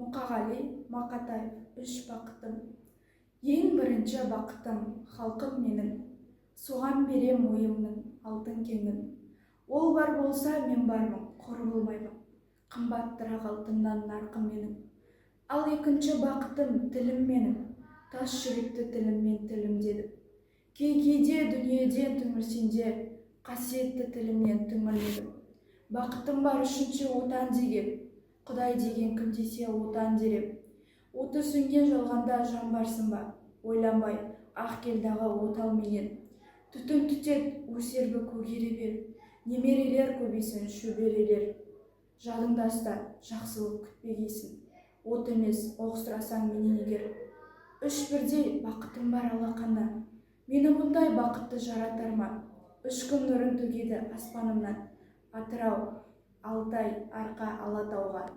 Мұқағали Мақатаев, «Үш бақытым». Ең бірінші бақытым – халқым менің. Соған берем ойымның алтын кеңін. Ол бар болса, мен бармын, қор болмаймын. Қымбаттырақ алтыннан нарқым менің. Ал екінші бақытым – тілім менің. Тас жүректі тіліммен тілімдедім. Кей кейде дүниеден түңілсем де, қасиетті тілімнен түңілмедім. Бақытым бар үшінші, Отан деген. Құдай деген кім десе, Отан дер ем. Оты сөнген жалғанда жан барсың ба? Ойланбай ақ кел дағы отал менен. Түтін түтет, өсербі, көгере бер. Немерелер көбейсін, шөберелер. Жадыңда ұста, жақсылық күтпегейсің. От емес, оқ сұрасаң менен егер. Үш бірдей бақытым бар алақанда. Мені бұндай бақытты жаратар ма? Үш күн нұрын төгеді аспанымнан. Атырау, Алтай, Арқа, Алатауға.